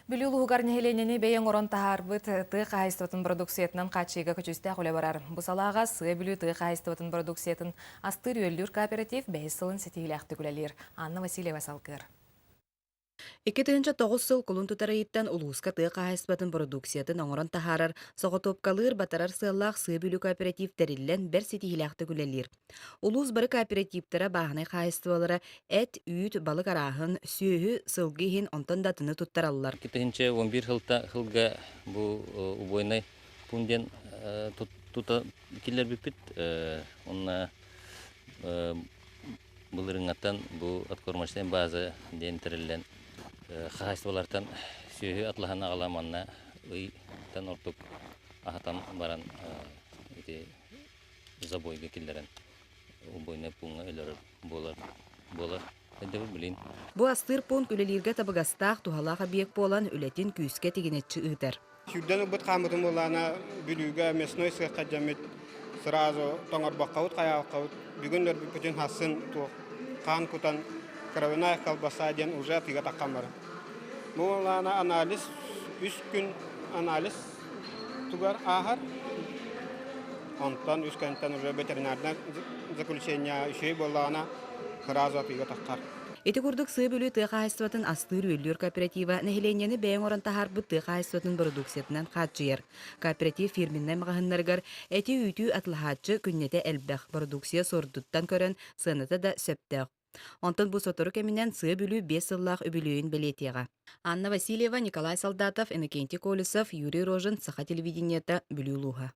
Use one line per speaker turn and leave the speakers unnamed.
Бүлүү улууһугар нэһилиэнньэни бэйэ оҥорон таһаарбыт тыа хаһаайыстыбатын бородууксуйатынан хааччыйыыга көдьүүстээх үлэ барар. Бу салааҕа Сыа Бүлүү тыа хаһаайыстыбатын бородууксуйатын астыыр-үөллүүр кооператив бэһис сылын ситиһиилээхтик үлэлиир. Анна Васильева салгыыр.
2009 сыл кулун тутар ыйыттан улууска тыа хаһаайыстыбатын бородууксуйатын оҥорон таһаарар, соҕотуопкалыыр, батарар сыаллаах Сыа Бүлүү кооператив тэриллэн бэрт ситиһиилээхтик үлэлиир. Улуус бары кооперативтара, бааһынай хаһаайыстыбалара эт, үүт, балык арааһын, сүөһү, сылгы иһин онтон да атыны туттараллар.
2011 сылга бу убойнай пуун диэн тута киллэрбиппит. Онно былырыыҥҥаттан бу откормочная база диэн тэриллэн хаһаайыстыбалартан сүөһү атлаһан аҕала манна ыйтан ордук аһатан баран ити забойга киллэрэн убойнай пууҥҥа өлөрөр буолар буолар өйдөбүл билин.
Бу астыыр пункт үлэлииргэ табыгастаах, туһалаах объект буолан үлэтин күүскэ тигинэччи ыытар.
Сүүрдэн ылбыт хааммытын буоллаҕына Бүлүүгэ мясной сыахха дьэммит сразу тоҥорбоккобут хайаабаккабыт бүгүн өлөрбүппүтүн хассын туох хаан кутан кровяная колбаса диэн уже атыыга таххан барар. Бу буоллаҕына анализ үс күн анализ тугар ааһар. Онтон үс күнтэн уже ветеринарнай заключение үчүгэй буоллаҕына сразу атыыга таххар.
Ити курдук Сыа Бүлүү тыа хаһаайыстыбатын астыыр-үөллүүр кооператива нэһилиэнньэни бэйэ оҥорон таһаарбыт тыа хаһаайыстыбатын бородууксуйатынан хааччыйар. Кооператив фирменнай маҕаһыыннарыгар эти-үүтү атылаһааччы күннэтэ элбэх, бородууксуйа суордуттан көрөн сыаната да сөптөөх. Онтон бу сотору кэминэн Сыа Бүлүү биэс сыллаах үбүлүөйүн бэлиэтиэҕэ. Анна Васильева, Николай Солдатов, Иннокентий Колесов, Юрий Рожин, Саха телевидениета, Бүлүү улууһа.